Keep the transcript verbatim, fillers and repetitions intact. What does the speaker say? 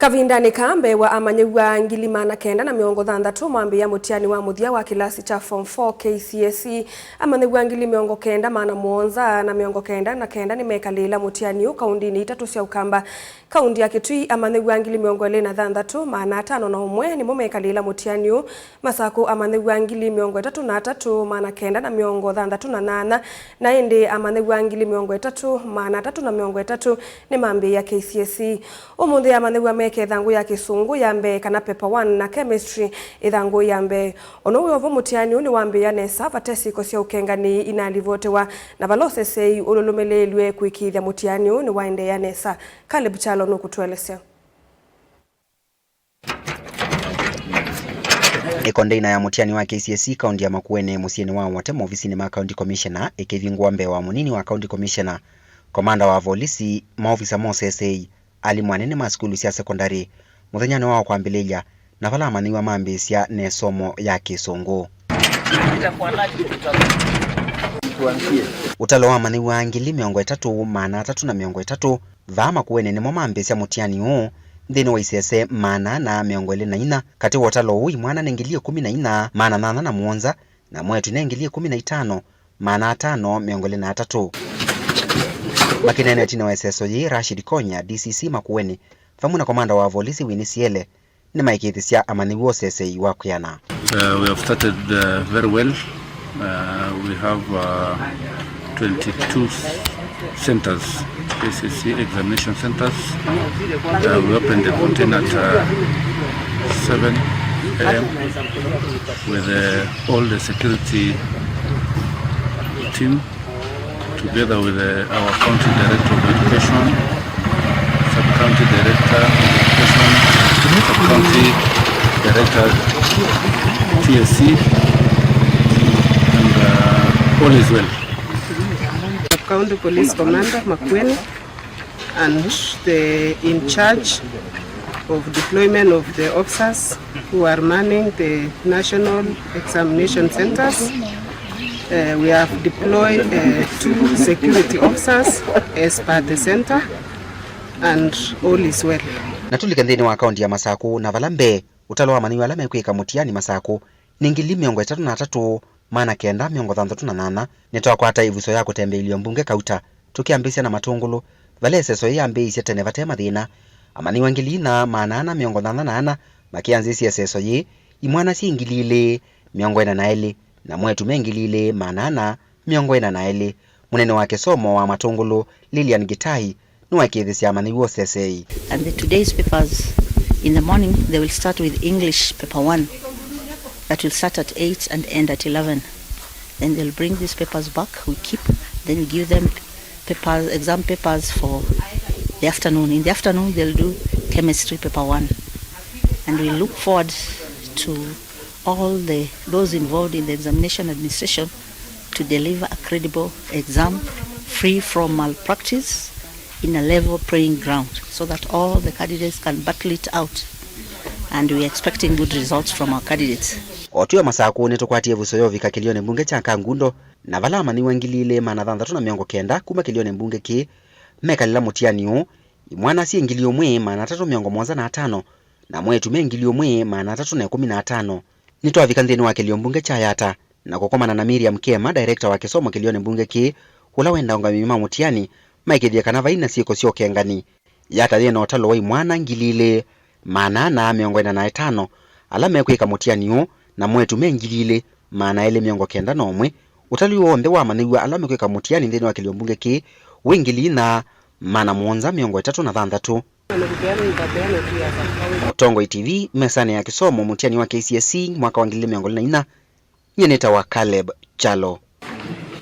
Kavindanĩ ka mbee wa amanyĩw'a ngili maana kenda na mĩongo thanthatũ mambĩĩa mũtiani wa mũthya wa kĩlasi kya Form four K C S E, amanyĩw'a ngili mĩongo kenda maana mũonza na mĩongo kenda na kenda nĩmekalĩĩla mũtiani ũũ kaundinĩ itatũ sya Ũkamba. Kaundi ya Kitui, amanyĩw'a ngili mĩongo ĩlĩ na thanthatũ maana atano na ũmwe nĩmo mekalĩĩla mũtiani ũũ. Masakũ, amanyĩw'a ngili mĩongo ĩtatũ na atatũ maana kenda na mĩongo thanthatũ na nyanya, na ĩndĩ amanyĩw'a ngili mĩongo ĩtatũ maana atatũ na mĩongo ĩtatũ nĩmambĩĩa K C S E. Ũmũnthĩ amanyĩw'a meke ĩthangũ ya Kĩsũngũ ya mbee kana paper one na chemistry ĩthangũ ya mbee. Ono wĩ o vo, mũtiani ũũ nĩwambĩĩa nesa vate syĩko sya ũkenganĩi inalivotewa, na vala ũseseei ũlũlũmĩlĩĩlw'e kũĩkĩĩthya mũtiani ũũ nĩwaendeea nesa. Caleb Kyalo nũkũtũelesya. Ĩkondeina ya mũtiani wa K C S E kaunti ya Makueni mũsyĩnĩ wa Wote, maovisinĩ ma County Commissioner, ĩkĩvingũa mbee wa mũnini wa County Commissioner, komanda wa volisi, maovisa ma ũseseei, alimũ anene ma sukulu sya sekondalĩ, mũthenyanĩ wa kwambĩlĩlya, na vala amanyĩw'a mambĩĩsya na ĩsomo ya Kĩsũngũ. Ũtalo wa amanyĩw'a ngili mĩongo ĩtatũ, maana atatũ na mĩongo ĩtatũ, vaa Makueni nĩmo mambĩĩsya mũtiani ũũ nthĩnĩ wa isese maana ana mĩongo ĩlĩ na inya. Katĩ wa ũtalo ũũ, imwana nĩ ngili ĩkũmi na inya, maana nyanya na mũonza, na mwetu nĩ ngili ĩkũmi na itano, maana atano mĩongo ĩlĩ na atatũ. Makĩneena ĩtina wa ĩseso yĩĩ, Rashid Konya, D C C Makueni, vamwe na komanda wa volisi Winnie Siele, nĩmaĩkĩĩthĩsya amanyĩw'a ũseseei wa kwĩana. Uh, we have started, uh, very well. Uh, we have, uh, twenty-two s-, centers, K C S E examination centers. Uh, we opened the container at, uh, seven A M with, uh, all the security team, together with, uh, our county director of education, sub-county director of education, sub-county director T S C, and, uh, all is well. Sub-county police commander Makueni and the in charge of deployment of the officers who are manning the national examination centers. Uh, we have deployed, uh, two security officers as per the center, and all is well. Na tũlike nthĩnĩ wa kaunti ya Masakũ, na vala mbee, ũtalo wa amanyĩw'a ala mekwĩka mũtiani Masakũ nĩ ngili mĩongo ĩtatũ na atatũ, maana kenda mĩongo thanthatũ na nyanya. Nĩtwakwata ĩvuso ya kũtembeilya mbunge kauta, tũkĩambĩĩsya na Matũngũlũ, vala ĩseso yĩĩ yambĩĩisye tene vate mathĩna. Amanyĩw'a ngili inya, maana ana mĩongo nyanya na ana makĩanzĩĩsya ĩseso yĩĩ, imwana syĩ ngili ilĩ, mĩongo ĩna na elĩ, na mwetu me ngili ilĩ, maana ana, mĩongo ĩna na elĩ. Mũnene wa kĩsomo wa Matũngũlũ, Lilian Gĩtai, nĩwaĩkĩĩthĩsya amanyĩw'a ũseseei. And the today's papers in the morning, they will start with English paper one. That will start at eight and end at eleven. Then they'll bring these papers back, we keep, then we give them papers, exam papers for the afternoon. In the afternoon, they'll do chemistry paper one. And we look forward to all the, those involved in the examination administration to deliver a credible exam free from malpractice in a level playing ground so that all the candidates can battle it out, and we are expecting good results from our candidates. O twĩ o Masakũ, nĩtũkwatie ĩvuso ya ũvika kĩlĩonĩ mbunge kya Kangundo, na vala amanyĩw'a ngili ilĩ maana thanthatũ na mĩongo kenda kuma kĩlĩonĩ mbunge kĩĩ mekalĩla mũtiani ũũ, imwana syĩ ngili ũmwe maana atatũ mĩongo mũonza na atano, na mwetu me ngili ũmwe maana atatũ na ĩkũmi na atano. Nĩtwavika nthĩnĩ wa kĩlĩo mbunge kya Yatta, na kũkomana na Miriam Kema, director wa kĩsomo kĩlĩonĩ mbunge kĩĩ, ũla wenda aũngamĩi ma mũtiani maĩkĩĩthye kana vai na syĩko sya ũkengani. Yatta yĩ na ũtalo wa imwana ngili ilĩ, maana ana mĩongo ĩna na ĩtano ala mekwĩka mũtiani ũũ, na mwetu me ngili ilĩ, maana elĩ mĩongo kenda na ũmwe. Ũtalo w'onthe wa amanyĩw'a ala mekwĩka mũtiani nthĩnĩ wa kĩlĩo mbunge kĩĩ wĩ ngili inya, maana mũonza mĩongo ĩtatũ na thanthatũ. Mũtongoi T V, mesanĩ ya kĩsomo, mũtiani wa K C S E mwaka wa ngili ilĩ mĩongo ĩlĩ na inya, nyie nĩtawa Caleb Kyalo.